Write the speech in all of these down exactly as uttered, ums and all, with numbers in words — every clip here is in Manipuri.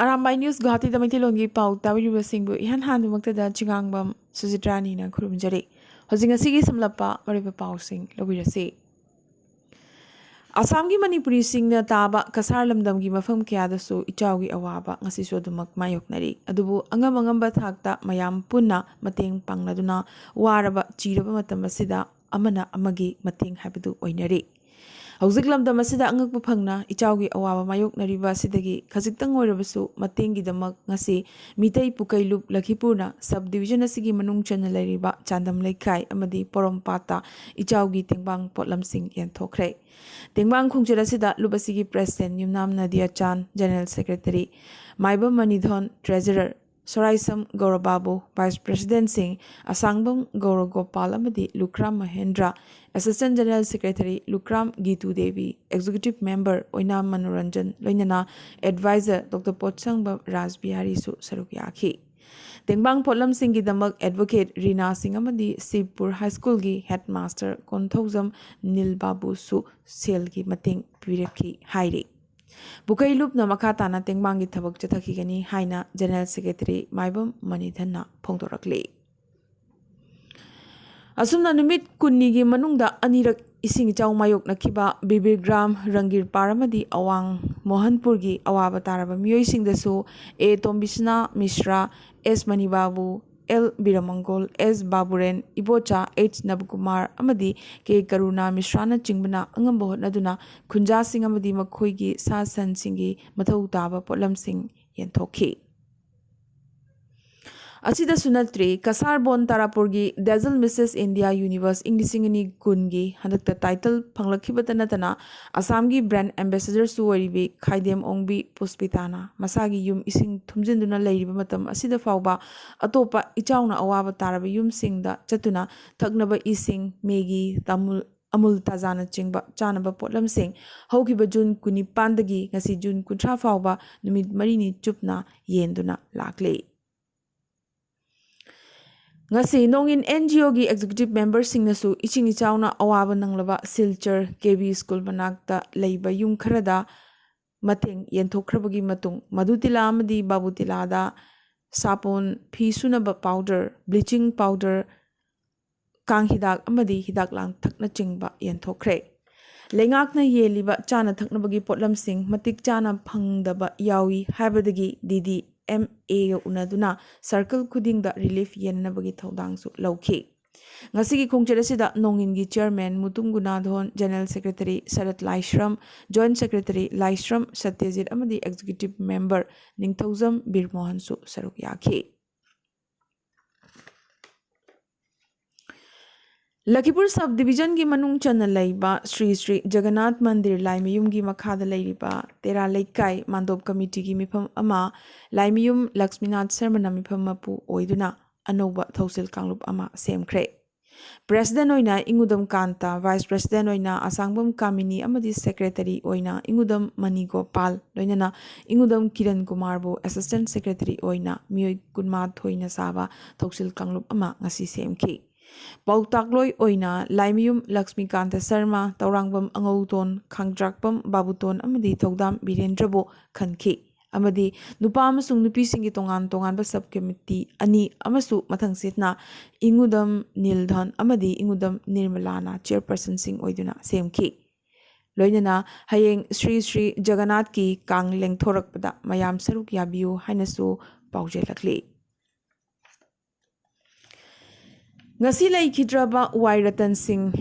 ꯑꯔꯥꯝꯕꯥꯏ ꯅ꯭ꯌꯨꯁ ꯒꯨꯋꯥꯍꯥꯇꯤꯗ ꯃꯩꯇꯩꯂꯣꯟꯒꯤ ꯄꯥꯎ ꯇꯥꯕꯤꯔꯤꯕꯁꯤꯡꯕꯨ ꯏꯍꯥꯟ ꯍꯥꯟꯕꯃꯛꯇꯗ ꯆꯤꯉꯥꯡꯕꯝ ꯁꯨꯖꯤꯇ꯭ꯔꯥꯅꯤꯅ ꯈꯨꯔꯨꯝꯖꯔꯤ꯫ ꯍꯧꯖꯤꯛ ꯉꯁꯤꯒꯤ ꯁꯝꯂꯞꯄ ꯃꯔꯨꯑꯣꯏꯕ ꯄꯥꯎꯁꯤꯡ ꯂꯧꯕꯤꯔꯁꯤ꯫ ꯑꯁꯥꯝꯒꯤ ꯃꯅꯤꯄꯨꯔꯤꯁꯤꯡꯅ ꯇꯥꯕ ꯀꯁꯥꯔ ꯂꯝꯗꯝꯒꯤ ꯃꯐꯝ ꯀꯌꯥꯗꯁꯨ ꯏꯆꯥꯎꯒꯤ ꯑꯋꯥꯕ ꯉꯁꯤꯁꯨ ꯑꯗꯨꯃꯛ ꯃꯥꯌꯣꯛꯅꯔꯤ꯫ ꯑꯗꯨꯕꯨ ꯑꯉꯝ ꯑꯉꯝꯕ ꯊꯥꯛꯇ ꯃꯌꯥꯝ ꯄꯨꯟꯅ ꯃꯇꯦꯡ ꯄꯥꯡꯅꯗꯨꯅ ꯋꯥꯔꯕ ꯆꯤꯔꯕ ꯃꯇꯝ ꯑꯁꯤꯗ ꯑꯃꯅ ꯑꯃꯒꯤ ꯃꯇꯦꯡ ꯍꯥꯏꯕꯗꯨ ꯑꯣꯏꯅꯔꯤ꯫ ꯍꯧꯖꯤꯛ ꯂꯝꯗꯝ ꯑꯁꯤꯗ ꯑꯉꯛꯄ ꯐꯪꯅ ꯏꯆꯥꯎꯒꯤ ꯑꯋꯥꯕ ꯃꯥꯌꯣꯛꯅꯔꯤꯕ ꯑꯁꯤꯗꯒꯤ ꯈꯖꯤꯛꯇꯪ ꯑꯣꯏꯔꯕꯁꯨ ꯃꯇꯦꯡꯒꯤꯗꯃꯛ ꯉꯁꯤ ꯃꯤꯇꯩ ꯄꯨꯀꯩꯂꯨꯞ ꯂꯈꯤꯄꯨꯔꯅ ꯁꯕ ꯗꯤꯕꯤꯖꯟ ꯑꯁꯤꯒꯤ ꯃꯅꯨꯡ ꯆꯟꯅ ꯂꯩꯔꯤꯕ ꯆꯥꯟꯗꯝ ꯂꯩꯈꯥꯏ ꯑꯃꯗꯤ ꯄꯣꯔꯣꯝꯄꯥꯠꯇ ꯏꯆꯥꯎꯒꯤ ꯇꯦꯡꯕꯥꯡ ꯄꯣꯠꯂꯝꯁꯤꯡ ꯌꯦꯟꯊꯣꯛꯈ꯭ꯔꯦ꯫ ꯇꯦꯡꯕꯥꯡ ꯈꯣꯡꯆꯠ ꯑꯁꯤꯗ ꯂꯨꯞ ꯑꯁꯤꯒꯤ president Yumnam Nadiyachand, general secretary Maibam Manidhon, treasurer Soraisam ꯒꯧꯔꯕꯥꯕꯨ, ꯚꯥꯏꯁ ꯄ꯭ꯔꯦꯁꯤꯗꯦꯟꯠꯁꯤꯡ ꯑꯁꯥꯡꯕꯝ ꯒꯧꯔꯒꯣꯄꯥꯜ ꯑꯃꯗꯤ Lukhram Mahendra, assistant general secretary Lukhram Gitu Devi, executive member Oinam Manoranjan, ꯂꯣꯏꯅꯅ ꯑꯦꯗꯚꯥꯏꯖꯔ ꯗꯣꯛꯇꯔ ꯄꯣꯠꯁꯪꯕꯝ ꯔꯥꯖ ꯕꯤꯍꯥꯔꯤꯁꯨ ꯁꯔꯨꯛ ꯌꯥꯈꯤ꯫ ꯇꯦꯡꯕꯥꯡ ꯄꯣꯠꯂꯝꯁꯤꯡꯒꯤꯗꯃꯛ ꯑꯦꯗꯚꯣꯀꯦꯠ ꯔꯤꯅꯥ ꯁꯤꯡ ꯑꯃꯗꯤ ꯁꯤꯕꯄꯨꯔ ꯍꯥꯏ ꯁ꯭ꯀꯨꯜꯒꯤ ꯍꯦꯗꯃꯥꯁꯇꯔ ꯀꯣꯟꯊꯧꯖꯝ ꯅꯤꯜ ꯕꯥꯕꯨꯁꯨ ꯁꯦꯜꯒꯤ ꯃꯇꯦꯡ ꯄꯤꯔꯛꯈꯤ ꯍꯥꯏꯔꯤ꯫ ꯄꯨꯀꯩꯂꯨꯞꯅ ꯃꯈꯥ ꯇꯥꯅ ꯇꯦꯡꯕꯥꯡꯒꯤ ꯊꯕꯛ ꯆꯠꯊꯈꯤꯒꯅꯤ ꯍꯥꯏꯅ ꯖꯦꯅꯔꯦꯜ ꯁꯦꯀ꯭ꯔꯦꯇꯔꯤ ꯃꯥꯏꯕꯝ ꯃꯅꯤꯙꯟꯅ ꯐꯣꯡꯗꯣꯔꯛꯂꯤ꯫ ꯑꯁꯨꯝꯅ ꯅꯨꯃꯤꯠ ꯀꯨꯟꯅꯤꯒꯤ ꯃꯅꯨꯡꯗ ꯑꯅꯤꯔꯛ ꯏꯁꯤꯡ ꯏꯆꯥꯎ ꯃꯥꯌꯣꯛꯅꯈꯤꯕ ꯕꯤꯕꯤꯔꯒ꯭ꯔꯥꯝ, ꯔꯪꯒꯤꯔꯄꯥꯔ ꯑꯃꯗꯤ ꯑꯋꯥꯡ ꯃꯣꯍꯟꯄꯨꯔꯒꯤ ꯑꯋꯥꯕ ꯇꯥꯔꯕ ꯃꯤꯑꯣꯏꯁꯤꯡꯗꯁꯨ ꯑꯦ ꯇꯣꯝꯕꯤꯁꯅꯥ ꯃꯤꯁ꯭ꯔꯥ, ꯑꯦꯁ ꯃꯅꯤꯕꯥꯕꯨ, ꯑꯦꯜ ꯕꯤꯔꯃꯪꯒꯣꯜ, ꯑꯦꯁ ꯕꯥꯕꯨꯔꯦꯟ, ꯏꯕꯣꯆꯥ ꯑꯩꯆ ꯅꯕꯀꯨꯃꯥꯔ ꯑꯃꯗꯤ ꯀꯦ ꯀꯔꯨꯅꯥ ꯃꯤꯁ꯭ꯔꯥꯅꯆꯤꯡꯕꯅ ꯑꯉꯝꯕ ꯍꯣꯠꯅꯗꯨꯅ ꯈꯨꯟꯖꯥꯁꯤꯡ ꯑꯃꯗꯤ ꯃꯈꯣꯏꯒꯤ ꯁꯥ ꯁꯟꯁꯤꯡꯒꯤ ꯃꯊꯧ ꯇꯥꯕ ꯄꯣꯠꯂꯝꯁꯤꯡ ꯌꯦꯟꯊꯣꯛꯈꯤ꯫ ꯑꯁꯤꯗꯁꯨ ꯅꯠꯇ꯭ꯔꯤ, ꯀꯁꯥꯔ ꯕꯣꯟ ꯇꯥꯔꯥꯄꯨꯔꯒꯤ ꯗꯦꯖꯜ ꯃꯤꯁꯦꯁ ꯏꯟꯗꯤꯌꯥ ꯌꯨꯅꯤꯚꯔꯁ ꯏꯪ ꯂꯤꯁꯤꯡ ꯑꯅꯤ ꯀꯨꯟꯒꯤ ꯍꯟꯗꯛꯇ ꯇꯥꯏꯇꯜ ꯐꯪꯂꯛꯈꯤꯕꯇ ꯅꯠꯇꯅ ꯑꯁꯥꯝꯒꯤ ꯕ꯭ꯔꯥꯟꯗ ꯑꯦꯝꯕꯦꯁꯦꯗꯔꯁꯨ ꯑꯣꯏꯔꯤꯕꯤ ꯈꯥꯏꯗꯦꯝ ꯑꯣꯡꯕꯤ ꯄꯨꯁꯄꯤꯇꯥꯅ ꯃꯁꯥꯒꯤ ꯌꯨꯝ ꯏꯁꯤꯡ ꯊꯨꯝꯖꯤꯟꯗꯨꯅ ꯂꯩꯔꯤꯕ ꯃꯇꯝ ꯑꯁꯤꯗ ꯐꯥꯎꯕ ꯑꯇꯣꯞꯄ ꯏꯆꯥꯎꯅ ꯑꯋꯥꯕ ꯇꯥꯔꯕ ꯌꯨꯝꯁꯤꯡꯗ ꯆꯠꯇꯨꯅ ꯊꯛꯅꯕ ꯏꯁꯤꯡ, ꯃꯦꯒꯤ, ꯇꯥꯃꯨꯜ, ꯑꯃꯨꯜ ꯇꯥꯖꯥꯅꯆꯤꯡꯕ ꯆꯥꯅꯕ ꯄꯣꯠꯂꯝꯁꯤꯡ ꯍꯧꯈꯤꯕ ꯖꯨꯟ ꯀꯨꯟꯅꯤꯄꯥꯟꯗꯒꯤ ꯉꯁꯤ ꯖꯨꯟ ꯀꯨꯟꯊ꯭ꯔꯥ ꯐꯥꯎꯕ ꯅꯨꯃꯤꯠ ꯃꯔꯤꯅꯤ ꯆꯨꯞꯅ ꯌꯦꯟꯗꯨꯅ ꯂꯥꯛꯂꯤ꯫ ꯉꯁꯤ ꯅꯣꯡꯏꯟ ꯑꯦꯟ ꯖꯤ ꯑꯣꯒꯤ ꯑꯦꯛꯖꯤꯀ꯭ꯌꯨꯇꯤꯚ ꯃꯦꯝꯕꯔꯁꯤꯡꯅꯁꯨ ꯏꯁꯤꯡ ꯏꯆꯥꯎꯅ ꯑꯋꯥꯕ ꯅꯪꯂꯕ ꯁꯤꯜꯆꯔ ꯀꯦ ꯕꯤ ꯁ꯭ꯀꯨꯜ ꯃꯅꯥꯛꯇ ꯂꯩꯕ ꯌꯨꯝ ꯈꯔꯗ ꯃꯇꯦꯡ ꯌꯦꯟꯊꯣꯛꯈ꯭ꯔꯕꯒꯤ ꯃꯇꯨꯡ ꯃꯗꯨ ꯇꯤꯂꯥ ꯑꯃꯗꯤ ꯕꯥꯕꯨ ꯇꯤꯂꯥꯗ ꯁꯥꯄꯣꯟ, ꯐꯤ ꯁꯨꯅꯕ powder, bleaching powder, ꯀꯥꯡ ꯍꯤꯗꯥꯛ ꯑꯃꯗꯤ ꯍꯤꯗꯥꯛ ꯂꯥꯡꯊꯛꯅꯆꯤꯡꯕ ꯌꯦꯟꯊꯣꯛꯈ꯭ꯔꯦ꯫ ꯂꯩꯉꯥꯛꯅ ꯌꯦꯜꯂꯤꯕ ꯆꯥꯅ ꯊꯛꯅꯕꯒꯤ ꯄꯣꯠꯂꯝꯁꯤꯡ ꯃꯇꯤꯛ ꯆꯥꯅ ꯐꯪꯗꯕ ꯌꯥꯎꯏ ꯍꯥꯏꯕꯗꯒꯤ D D M A ꯒ ꯎꯅꯗꯨꯅ circle ꯈꯨꯗꯤꯡꯗ relief ꯌꯦꯟꯅꯕꯒꯤ ꯊꯧꯗꯥꯡꯁꯨ ꯂꯧꯈꯤ꯫ ꯉꯁꯤꯒꯤ ꯈꯣꯡꯆꯠ ꯑꯁꯤꯗ ꯅꯣꯡꯏꯟꯒꯤ chairman ꯃꯨꯇꯨꯝ ꯒꯨꯅꯥꯙꯣꯟ, general secretary ꯁꯔꯠ ꯂꯥꯏꯁ꯭ꯔꯝ, joint secretary ꯂꯥꯏꯁ꯭ꯔꯝ ꯁꯇ꯭ꯌꯖꯤꯠ ꯑꯃꯗꯤ executive member ꯅꯤꯡꯊꯧꯖꯝ ꯕꯤꯔꯃꯣꯍꯟꯁꯨ ꯁꯔꯨꯛ ꯌꯥꯈꯤ꯫ ꯂꯈꯤꯄꯨꯔ sub division ꯒꯤ ꯃꯅꯨꯡ ꯆꯟꯅ ꯂꯩꯕ ꯁ꯭ꯔꯤ ꯁ꯭ꯔꯤ ꯖꯒꯟꯅꯥꯊ ꯃꯟꯗꯤꯔ ꯂꯥꯏꯃꯌꯨꯝꯒꯤ ꯃꯈꯥꯗ ꯂꯩꯔꯤꯕ ꯇꯦꯔꯥ ꯂꯩꯀꯥꯏ ꯃꯥꯟꯗꯣꯞ committee ꯒꯤ ꯃꯤꯐꯝ ꯑꯃ ꯂꯥꯏꯃꯌꯨꯝ ꯂꯛꯁꯃꯤꯅꯥꯊ ꯁꯔꯃꯅ ꯃꯤꯐꯝ ꯃꯄꯨ ꯑꯣꯏꯗꯨꯅ ꯑꯅꯧꯕ ꯊꯧꯁꯤꯜ ꯀꯥꯡꯂꯨꯞ ꯑꯃ ꯁꯦꯝꯈ꯭ꯔꯦ꯫ President ꯑꯣꯏꯅ ꯏꯉꯨꯗꯝ ꯀꯥꯟꯇ, vice president ꯑꯣꯏꯅ ꯑꯁꯥꯡꯕꯝ ꯀꯥꯃꯤꯅꯤ ꯑꯃꯗꯤ secretary ꯑꯣꯏꯅ ꯏꯉꯨꯗꯝ ꯃꯅꯤ ꯒꯣꯄꯥꯜ, ꯂꯣꯏꯅꯅ ꯏꯉꯨꯗꯝ ꯀꯤꯔꯟ ꯀꯨꯃꯥꯔꯕꯨ assistant secretary ꯑꯣꯏꯅ ꯃꯤꯑꯣꯏ ꯀꯨꯟꯃꯥꯊꯣꯏꯅ ꯁꯥꯕ ꯊꯧꯁꯤꯜ ꯀꯥꯡꯂꯨꯞ ꯑꯃ ꯉꯁꯤ ꯁꯦꯝꯈꯤ꯫ ꯄꯥꯎꯇꯥꯛꯂꯣꯏ ꯑꯣꯏꯅ ꯂꯥꯏꯃꯌꯨꯝ ꯂꯛꯁꯃꯤꯀꯥꯟꯇ ꯁꯔꯃ, ꯇꯧꯔꯥꯡꯕꯝ ꯑꯉꯧꯇꯣꯟ, ꯈꯥꯡꯗ꯭ꯔꯥꯛꯄꯝ ꯕꯥꯕꯨꯇꯣꯟ ꯑꯃꯗꯤ ꯊꯧꯗꯥꯝ ꯕꯤꯔꯦꯟꯗ꯭ꯔꯕꯨ ꯈꯟꯈꯤ꯫ ꯑꯃꯗꯤ ꯅꯨꯄꯥ ꯑꯃꯁꯨꯡ ꯅꯨꯄꯤꯁꯤꯡꯒꯤ ꯇꯣꯉꯥꯟ ꯇꯣꯉꯥꯟꯕ sub committee ꯑꯅꯤ ꯑꯃꯁꯨ ꯃꯊꯪꯁꯤꯠꯅ ꯏꯉꯨꯗꯝ ꯅꯤꯜꯙꯟ ꯑꯃꯗꯤ ꯏꯉꯨꯗꯝ ꯅꯤꯔꯃꯂꯥꯅ chairpersonꯁꯤꯡ ꯑꯣꯏꯗꯨꯅ ꯁꯦꯝꯈꯤ꯫ ꯂꯣꯏꯅꯅ ꯍꯌꯦꯡ ꯁ꯭ꯔꯤ ꯁ꯭ꯔꯤ ꯖꯒꯟꯅꯥꯊꯀꯤ ꯀꯥꯡ ꯂꯦꯡꯊꯣꯔꯛꯄꯗ ꯃꯌꯥꯝ ꯁꯔꯨꯛ ꯌꯥꯕꯤꯌꯨ ꯍꯥꯏꯅꯁꯨ ꯄꯥꯎꯖꯦꯜꯂꯛꯂꯤ꯫ ꯉꯁꯤ ꯂꯩꯈꯤꯗ꯭ꯔꯕ ꯋꯥꯏ ꯔꯇꯟ ꯁꯤꯡ,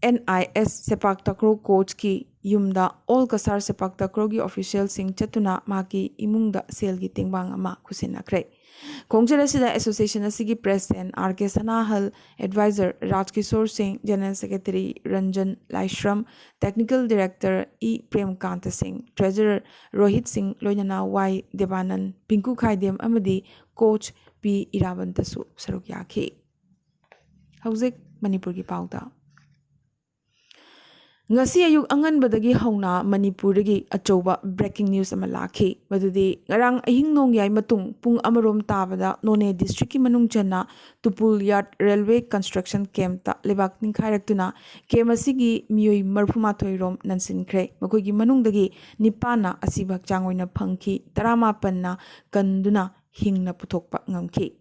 N I S ꯁꯦꯄꯥꯛ ꯇꯀ꯭ꯔꯣ coachꯀꯤ ꯌꯨꯝꯗ All Kasar ꯁꯦꯄꯥꯛ ꯇꯀ꯭ꯔꯣꯒꯤ officialꯁꯤꯡ ꯆꯠꯇꯨꯅ ꯃꯍꯥꯛꯀꯤ ꯏꯃꯨꯡꯗ ꯁꯦꯜꯒꯤ ꯇꯦꯡꯕꯥꯡ ꯑꯃ ꯈꯨꯠꯁꯤꯟꯅꯈ꯭ꯔꯦ꯫ ꯈꯣꯡꯆꯠ ꯑꯁꯤꯗ association ꯑꯁꯤꯒꯤ president R K ꯁꯅꯥꯍꯜ, advisor ꯔꯥꯖꯀꯤꯁꯣꯔ ꯁꯤꯡ, general secretary ꯔꯟꯖꯟ ꯂꯥꯏꯁ꯭ꯔꯝ, technical director ꯏ ꯄ꯭ꯔꯦꯝꯀꯥꯟꯇ ꯁꯤꯡ, treasurer ꯔꯣꯍꯤꯠ ꯁꯤꯡ, ꯂꯣꯏꯅꯅ ꯋꯥꯏ ꯗꯦꯕꯥꯅꯟ, ꯄꯤꯡꯀꯨ ꯈꯥꯏꯗꯦꯝ ꯑꯃꯗꯤ coach ꯄꯤ ꯏꯔꯥꯕꯟꯇꯁꯨ ꯁꯔꯨꯛ ꯌꯥꯈꯤ꯫ ꯍꯧꯖꯤꯛ ꯃꯅꯤꯄꯨꯔꯒꯤ ꯄꯥꯎꯗ꯫ ꯉꯁꯤ ꯑꯌꯨꯛ ꯑꯉꯟꯕꯗꯒꯤ ꯍꯧꯅ ꯃꯅꯤꯄꯨꯔꯗꯒꯤ ꯑꯆꯧꯕ breaking news ꯑꯃ ꯂꯥꯛꯈꯤ꯫ ꯃꯗꯨꯗꯤ ꯉꯔꯥꯡ ꯑꯍꯤꯡ ꯅꯣꯡꯌꯥꯏ ꯃꯇꯨꯡ ꯄꯨꯡ ꯑꯃꯔꯣꯝ ꯇꯥꯕꯗ ꯅꯣꯅꯦ district ꯀꯤ ꯃꯅꯨꯡ ꯆꯟꯅ ꯇꯨꯄꯨꯜ ꯌꯥꯔꯗ railway construction camp ꯇ ꯂꯩꯕꯥꯛ ꯅꯤꯡꯈꯥꯏꯔꯛꯇꯨꯅ camp ꯑꯁꯤꯒꯤ ꯃꯤꯑꯣꯏ ꯃꯔꯤꯐꯨ ꯃꯥꯊꯣꯏ ꯔꯣꯝ ꯅꯟꯁꯤꯟꯈ꯭ꯔꯦ꯫ ꯃꯈꯣꯏꯒꯤ ꯃꯅꯨꯡꯗꯒꯤ ꯅꯤꯄꯥꯟꯅ ꯑꯁꯤꯕ ꯍꯛꯆꯥꯡ ꯑꯣꯏꯅ ꯐꯪꯈꯤ, ꯇꯔꯥꯃꯥꯄꯟꯅ ꯀꯟꯗꯨꯅ ꯍꯤꯡꯅ ꯄꯨꯊꯣꯛꯄ ꯉꯝꯈꯤ꯫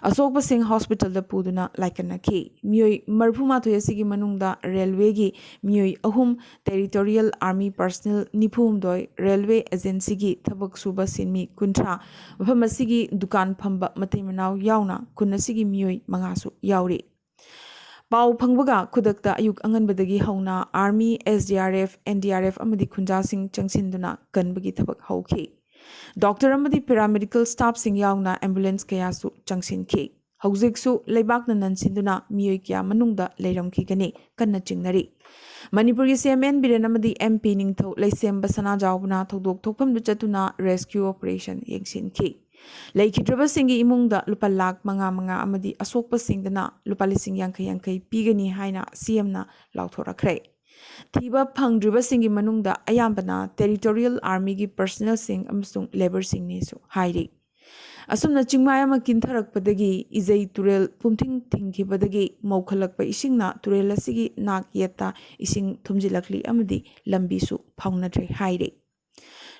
ꯑꯁꯣꯛꯄꯁꯤꯡ hospital ꯗ ꯄꯨꯗꯨꯅ ꯂꯥꯏꯀꯠꯅꯈꯤ꯫ ꯃꯤꯑꯣꯏ ꯃꯔꯤꯐꯨ ꯃꯥꯊꯣꯏ ꯑꯁꯤꯒꯤ ꯃꯅꯨꯡꯗ railway ꯒꯤ ꯃꯤꯑꯣꯏ ꯑꯍꯨꯝ, territorial army personnel ꯅꯤꯐꯨ ꯍꯨꯝꯗꯣꯏ, railway agency ꯒꯤ ꯊꯕꯛ ꯁꯨꯕ ꯁꯤꯟꯃꯤ ꯀꯨꯟꯊ꯭ꯔꯥ, ꯃꯐꯝ ꯑꯁꯤꯒꯤ ꯗꯨꯀꯥꯟ ꯐꯝꯕ ꯃꯇꯩ ꯃꯅꯥꯎ ꯌꯥꯎꯅ ꯈꯨꯟ ꯑꯁꯤꯒꯤ ꯃꯤꯑꯣꯏ ꯃꯉꯥꯁꯨ ꯌꯥꯎꯔꯤ꯫ ꯄꯥꯎ ꯐꯪꯕꯒ ꯈꯨꯗꯛꯇ ꯑꯌꯨꯛ ꯑꯉꯟꯕꯗꯒꯤ ꯍꯧꯅ army, S D R F, N D R F ꯑꯃꯗꯤ ꯈꯨꯟꯖꯥꯁꯤꯡ ꯆꯪꯁꯤꯟꯗꯨꯅ ꯀꯟꯕꯒꯤ ꯊꯕꯛ ꯍꯧꯈꯤ꯫ Doctor ꯑꯃꯗꯤ paramedical staff ꯁꯤꯡ ꯌꯥꯎꯅ ambulance ꯀꯌꯥꯁꯨ ꯆꯪꯁꯤꯟꯈꯤ꯫ ꯍꯧꯖꯤꯛꯁꯨ ꯂꯩꯕꯥꯛꯅ ꯅꯟꯁꯤꯟꯗꯨꯅ ꯃꯤꯑꯣꯏ ꯀꯌꯥ ꯃꯅꯨꯡꯗ ꯂꯩꯔꯝꯈꯤꯒꯅꯤ ꯀꯟꯅ ꯆꯤꯡꯅꯔꯤ꯫ ꯃꯅꯤꯄꯨꯔꯒꯤ C M N ꯕꯤꯔꯦꯟ ꯑꯃꯗꯤ M P ꯅꯤꯡꯊꯧ ꯂꯩꯁꯦꯝꯕ ꯁꯅꯥꯖꯥꯎꯕꯅ ꯊꯧꯗꯣꯛ ꯊꯣꯛꯐꯝꯗ ꯆꯠꯇꯨꯅ rescue operation ꯌꯦꯡꯁꯤꯟꯈꯤ꯫ ꯂꯩꯈꯤꯗ꯭ꯔꯕꯁꯤꯡꯒꯤ ꯏꯃꯨꯡꯗ ꯂꯨꯄꯥ ꯂꯥꯈ ꯃꯉꯥ ꯃꯉꯥ ꯑꯃꯗꯤ ꯑꯁꯣꯛꯄꯁꯤꯡꯗꯅ ꯂꯨꯄꯥ ꯂꯤꯁꯤꯡ ꯌꯥꯡꯈꯩ ꯌꯥꯡꯈꯩ ꯄꯤꯒꯅꯤ ꯍꯥꯏꯅ C M ꯅ ꯂꯥꯎꯊꯣꯔꯛꯈ꯭ꯔꯦ꯫ ꯊꯤꯕ ꯐꯪꯗ꯭ꯔꯤꯕꯁꯤꯡꯒꯤ ꯃꯅꯨꯡꯗ ꯑꯌꯥꯝꯕꯅ territorial army ꯒꯤ personnel ꯁꯤꯡ ꯑꯃꯁꯨꯡ labour ꯁꯤꯡꯅꯤꯁꯨ ꯍꯥꯏꯔꯤ꯫ ꯑꯁꯨꯝꯅ ꯆꯤꯡꯃꯥꯏ ꯑꯃ ꯀꯤꯟꯊꯔꯛꯄꯗꯒꯤ ꯏꯖꯩ ꯇꯨꯔꯦꯜ ꯄꯨꯝꯊꯤꯡ ꯊꯤꯡꯈꯤꯕꯗꯒꯤ ꯃꯧꯈꯠꯂꯛꯄ ꯏꯁꯤꯡꯅ ꯇꯨꯔꯦꯜ ꯑꯁꯤꯒꯤ ꯅꯥꯛ ꯌꯦꯠꯇ ꯏꯁꯤꯡ ꯊꯨꯝꯖꯤꯜꯂꯛꯂꯤ ꯑꯃꯗꯤ ꯂꯝꯕꯤꯁꯨ ꯐꯥꯎꯅꯗ꯭ꯔꯦ ꯍꯥꯏꯔꯤ꯫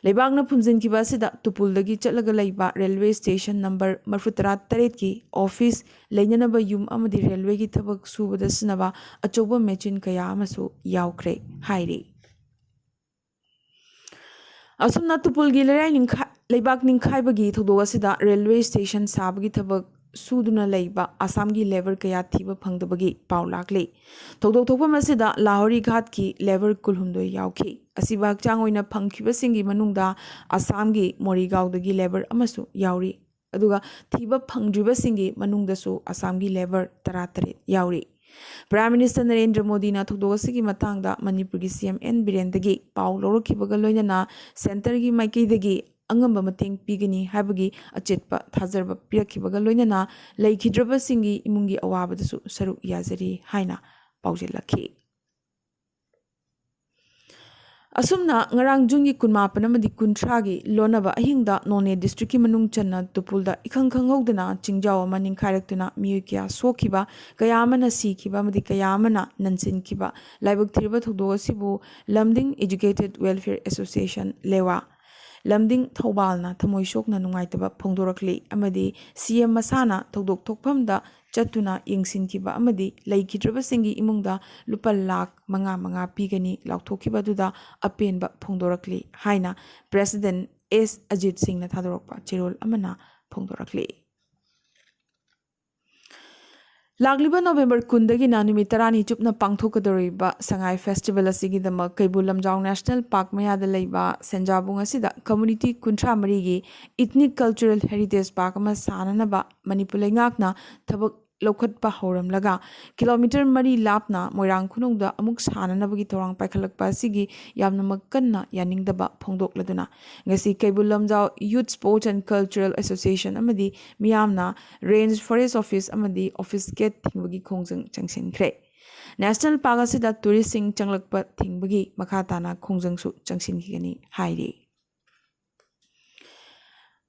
ꯂꯩꯕꯥꯛꯅ ꯐꯨꯝꯖꯤꯟꯈꯤꯕ ꯑꯁꯤꯗ ꯇꯨꯄꯨꯜꯗꯒꯤ ꯆꯠꯂꯒ ꯂꯩꯕ railway station number ꯃꯔꯤꯐꯨꯇꯔꯥ ꯇꯔꯦꯠꯀꯤ office ꯂꯩꯅꯅꯕ ꯌꯨꯝ ꯑꯃꯗꯤ railway ꯒꯤ ꯊꯕꯛ ꯁꯨꯕꯗ ꯁꯤꯖꯤꯟꯅꯕ ꯑꯆꯧꯕ machine ꯀꯌꯥ ꯑꯃꯁꯨ ꯌꯥꯎꯈ꯭ꯔꯦ ꯍꯥꯏꯔꯤ꯫ ꯑꯁꯨꯝꯅ ꯇꯨꯄꯨꯜꯒꯤ ꯂꯩꯔꯥꯏ ꯅꯤꯡꯈꯥ-, ꯂꯩꯕꯥꯛ ꯅꯤꯡꯈꯥꯏꯕꯒꯤ ꯊꯧꯗꯣꯛ ꯑꯁꯤꯗ railway station ꯁꯥꯕꯒꯤ ꯊꯕꯛ ꯁꯨꯗꯨꯅ ꯂꯩꯕ ꯑꯁꯥꯝꯒꯤ labour ꯀꯌꯥ ꯊꯤꯕ ꯐꯪꯗꯕꯒꯤ ꯄꯥꯎ ꯂꯥꯛꯂꯤ꯫ ꯊꯧꯗꯣꯛ ꯊꯣꯛꯐꯝ ꯑꯁꯤꯗ ꯂꯥꯍꯣꯔꯤ ꯘꯥꯠꯀꯤ labour ꯀꯨꯟꯍꯨꯝꯗꯣꯏ ꯌꯥꯎꯈꯤ꯫ ꯑꯁꯤꯕ ꯍꯛꯆꯥꯡ ꯑꯣꯏꯅ ꯐꯪꯈꯤꯕꯁꯤꯡꯒꯤ ꯃꯅꯨꯡꯗ ꯑꯁꯥꯝꯒꯤ ꯃꯣꯔꯤꯒꯥꯎꯗꯒꯤ labour ꯑꯃꯁꯨ ꯌꯥꯎꯔꯤ꯫ ꯑꯗꯨꯒ ꯊꯤꯕ ꯐꯪꯗ꯭ꯔꯤꯕꯁꯤꯡꯒꯤ ꯃꯅꯨꯡꯗꯁꯨ ꯑꯁꯥꯝꯒꯤ labour ꯇꯔꯥꯇꯔꯦꯠ ꯌꯥꯎꯔꯤ꯫ Prime Minister ꯅꯔꯦꯟꯗ꯭ꯔ ꯃꯣꯗꯤꯅ ꯊꯧꯗꯣꯛ ꯑꯁꯤꯒꯤ ꯃꯇꯥꯡꯗ ꯃꯅꯤꯄꯨꯔꯒꯤ C M N ꯕꯤꯔꯦꯟꯗꯒꯤ ꯄꯥꯎ ꯂꯧꯔꯛꯈꯤꯕꯒ ꯂꯣꯏꯅꯅ centre ꯒꯤ ꯃꯥꯏꯀꯩꯗꯒꯤ ꯑꯉꯝꯕ ꯃꯇꯦꯡ ꯄꯤꯒꯅꯤ ꯍꯥꯏꯕꯒꯤ ꯑꯆꯦꯠꯄ ꯊꯥꯖꯕ ꯄꯤꯔꯛꯈꯤꯕꯒ ꯂꯣꯏꯅꯅ ꯂꯩꯈꯤꯗ꯭ꯔꯕꯁꯤꯡꯒꯤ ꯏꯃꯨꯡꯒꯤ ꯑꯋꯥꯕꯗꯁꯨ ꯁꯔꯨꯛ ꯌꯥꯖꯔꯤ ꯍꯥꯏꯅ ꯄꯥꯎꯖꯦꯜꯂꯛꯈꯤ꯫ ꯑꯁꯨꯝꯅ ꯉꯔꯥꯡ ꯖꯨꯟꯒꯤ ꯀꯨꯟꯃꯥꯄꯟ ꯑꯃꯗꯤ ꯀꯨꯟꯊ꯭ꯔꯥꯒꯤ ꯂꯣꯟꯅꯕ ꯑꯍꯤꯡꯗ ꯅꯣꯅꯦ ꯗꯤꯁꯇ꯭ꯔꯤꯛꯀꯤ ꯃꯅꯨꯡ ꯆꯟꯅ ꯇꯨꯄꯨꯜꯗ ꯏꯈꯪ ꯈꯪꯍꯧꯗꯅ ꯆꯤꯡꯖꯥꯎ ꯑꯃ ꯅꯤꯡꯈꯥꯏꯔꯛꯇꯨꯅ ꯃꯤꯑꯣꯏ ꯀꯌꯥ ꯁꯣꯛꯈꯤꯕ, ꯀꯌꯥ ꯑꯃꯅ ꯁꯤꯈꯤꯕ ꯑꯃꯗꯤ ꯀꯌꯥ ꯑꯃꯅ ꯅꯟꯁꯤꯟꯈꯤꯕ ꯂꯥꯏꯕꯛ ꯊꯤꯔꯕ ꯊꯧꯗꯣꯛ ꯑꯁꯤꯕꯨ ꯂꯝꯗꯤꯡ Educated Welfare Association, ꯂꯦꯋꯥ, ꯂꯝꯗꯤꯡ ꯊꯧꯕꯥꯜꯅ ꯊꯃꯣꯏ ꯁꯣꯛꯅ ꯅꯨꯡꯉꯥꯏꯇꯕ ꯐꯣꯡꯗꯣꯔꯛꯂꯤ ꯑꯃꯗꯤ ꯁꯤ ꯑꯦꯝ ꯃꯁꯥꯅ ꯊꯧꯗꯣꯛ ꯊꯣꯛꯐꯝꯗ ꯆꯠꯇꯨꯅ ꯌꯦꯡꯁꯤꯟꯈꯤꯕ ꯑꯃꯗꯤ ꯂꯩꯈꯤꯗ꯭ꯔꯕꯁꯤꯡꯒꯤ ꯏꯃꯨꯡꯗ ꯂꯨꯄꯥ ꯂꯥꯈ ꯃꯉꯥ ꯃꯉꯥ ꯄꯤꯒꯅꯤ ꯂꯥꯎꯊꯣꯛꯈꯤꯕ ꯑꯗꯨꯗ ꯑꯄꯦꯟꯕ ꯐꯣꯡꯗꯣꯔꯛꯂꯤ ꯍꯥꯏꯅ President ꯑꯦꯁ ꯑꯖꯤꯠ ꯁꯤꯡꯅ ꯊꯥꯗꯣꯔꯛꯄ ꯆꯦꯔꯣꯜ ꯑꯃꯅ ꯐꯣꯡꯗꯣꯔꯛꯂꯤ꯫ ꯂꯥꯛꯂꯤꯕ ꯅꯣꯕꯦꯝꯕꯔ ꯀꯨꯟꯗꯒꯤꯅ ꯅꯨꯃꯤꯠ ꯇꯔꯥꯅꯤ ꯆꯨꯞꯅ ꯄꯥꯡꯊꯣꯛꯀꯗꯧꯔꯤꯕ ꯁꯉꯥꯏ ꯐꯦꯁꯇꯤꯚꯦꯜ ꯑꯁꯤꯒꯤꯗꯃꯛ ꯀꯩꯕꯨꯜ ꯂꯝꯖꯥꯎ ꯅꯦꯁꯅꯦꯜ ꯄꯥꯔꯛ ꯃꯌꯥꯗ ꯂꯩꯕ ꯁꯦꯟꯖꯥꯕꯨꯡ ꯑꯁꯤꯗ ꯀꯝꯃ꯭ꯌꯨꯅꯤꯇꯤ ꯀꯨꯟꯊ꯭ꯔꯥ ꯃꯔꯤꯒꯤ Ethnic Cultural Heritage Park ꯑꯃ ꯁꯥꯅꯅꯕ ꯃꯅꯤꯄꯨꯔ ꯂꯩꯉꯥꯛꯅ ꯊꯕꯛ ꯂꯧꯈꯠꯄ ꯍꯧꯔꯝꯂꯒ, ꯀꯤꯂꯣꯃꯤꯇꯔ ꯃꯔꯤ ꯂꯥꯞꯅ ꯃꯣꯏꯔꯥꯡ ꯈꯨꯅꯧꯗ ꯑꯃꯨꯛ ꯁꯥꯅꯅꯕꯒꯤ ꯊꯧꯔꯥꯡ ꯄꯥꯏꯈꯠꯂꯛꯄ ꯑꯁꯤꯒꯤ ꯌꯥꯝꯅꯃꯛ ꯀꯟꯅ ꯌꯥꯅꯤꯡꯗꯕ ꯐꯣꯡꯗꯣꯛꯂꯗꯨꯅ, ꯉꯁꯤ Keibul Lamjao Youth Sports and Cultural Association ꯑꯃꯗꯤ ꯃꯤꯌꯥꯝꯅ Range Forest Office ꯑꯃꯗꯤ office gate ꯊꯤꯡꯕꯒꯤ ꯈꯣꯡꯖꯪ ꯆꯪꯁꯤꯟꯈ꯭ꯔꯦ꯫ ꯅꯦꯁꯅꯦꯜ ꯄꯥꯔꯛ ꯑꯁꯤꯗ ꯇꯨꯔꯤꯁꯁꯤꯡ ꯆꯪꯂꯛꯄ ꯊꯤꯡꯕꯒꯤ ꯃꯈꯥ ꯇꯥꯅ ꯈꯣꯡꯖꯪꯁꯨ ꯆꯪꯁꯤꯟꯈꯤꯒꯅꯤ ꯍꯥꯏꯔꯤ꯫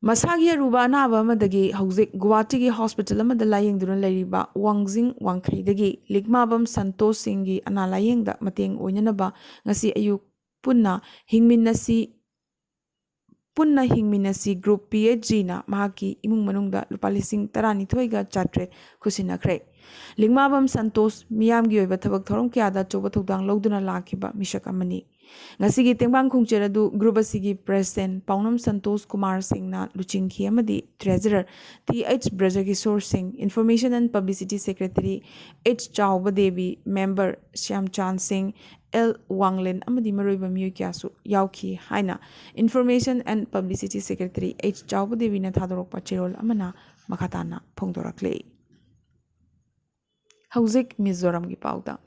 ꯃꯁꯥꯒꯤ ꯑꯔꯨꯕ ꯑꯅꯥꯕ ꯑꯃꯗꯒꯤ ꯍꯧꯖꯤꯛ ꯒꯨꯋꯥꯍꯥꯇꯤꯒꯤ ꯍꯣꯁꯄꯤꯇꯥꯜ ꯑꯃꯗ ꯂꯥꯌꯦꯡꯗꯨꯅ ꯂꯩꯔꯤꯕ ꯋꯥꯡꯖꯤꯡ ꯋꯥꯡꯈꯩꯗꯒꯤ ꯂꯤꯛꯃꯥꯕꯝ ꯁꯟꯇꯣꯁ ꯁꯤꯡꯒꯤ ꯑꯅꯥ ꯂꯥꯌꯦꯡꯗ ꯃꯇꯦꯡ ꯑꯣꯏꯅꯅꯕ ꯉꯁꯤ ꯑꯌꯨꯛ ꯄꯨꯟꯅ ꯍꯤꯡꯃꯤꯟꯅꯁꯤ, ꯄꯨꯟꯅ ꯍꯤꯡꯃꯤꯟꯅꯁꯤ ꯒ꯭ꯔꯨꯞ ꯄꯤ ꯑꯩꯆ ꯖꯤꯅ ꯃꯍꯥꯛꯀꯤ ꯏꯃꯨꯡ ꯃꯅꯨꯡꯗ ꯂꯨꯄꯥ ꯂꯤꯁꯤꯡ ꯇꯔꯥꯅꯤꯊꯣꯏꯒ ꯆꯥꯇ꯭ꯔꯦꯠ ꯈꯨꯠꯁꯤꯟꯅꯈ꯭ꯔꯦ꯫ ꯂꯤꯛꯃꯥꯕꯝ ꯁꯟꯇꯣꯁ ꯃꯤꯌꯥꯝꯒꯤ ꯑꯣꯏꯕ ꯊꯕꯛ ꯊꯧꯔꯝ ꯀꯌꯥꯗ ꯑꯆꯧꯕ ꯊꯧꯗꯥꯡ ꯂꯧꯗꯨꯅ ꯂꯥꯛꯈꯤꯕ ꯃꯤꯁꯛ ꯑꯃꯅꯤ꯫ ꯉꯁꯤꯒꯤ ꯇꯦꯡꯕꯥꯡ ꯈꯣꯡꯆꯦꯔ ꯑꯗꯨ ꯒ꯭ꯔꯨꯞ ꯑꯁꯤꯒꯤ ꯄ꯭ꯔꯦꯁꯤꯗꯦꯟꯠ ꯄꯥꯎꯅꯝ ꯁꯟꯇꯣꯁ ꯀꯨꯃꯥꯔ ꯁꯤꯡꯅ ꯂꯨꯆꯤꯡꯈꯤ ꯑꯃꯗꯤ ꯇ꯭ꯔꯦꯖꯔꯔ T H Brajakishor Singh, information and publicity secretary H Chaoba Devi, member ꯁ꯭ꯌꯥꯝꯆꯥꯟ ꯁꯤꯡ, ꯑꯦꯜ ꯋꯥꯡꯂꯦꯟ ꯑꯃꯗꯤ ꯃꯔꯨꯑꯣꯏꯕ ꯃꯤꯑꯣꯏ ꯀꯌꯥꯁꯨ ꯌꯥꯎꯈꯤ ꯍꯥꯏꯅ information and publicity secretary H Chaoba ꯗꯦꯕꯤꯅ ꯊꯥꯗꯣꯔꯛꯄ ꯆꯦꯔꯣꯜ ꯑꯃꯅ ꯃꯈꯥ ꯇꯥꯅ ꯐꯣꯡꯗꯣꯔꯛꯂꯤ꯫ ꯍꯧꯖꯤꯛ ꯃꯤꯖꯣꯔꯥꯝꯒꯤ ꯄꯥꯎꯗ꯫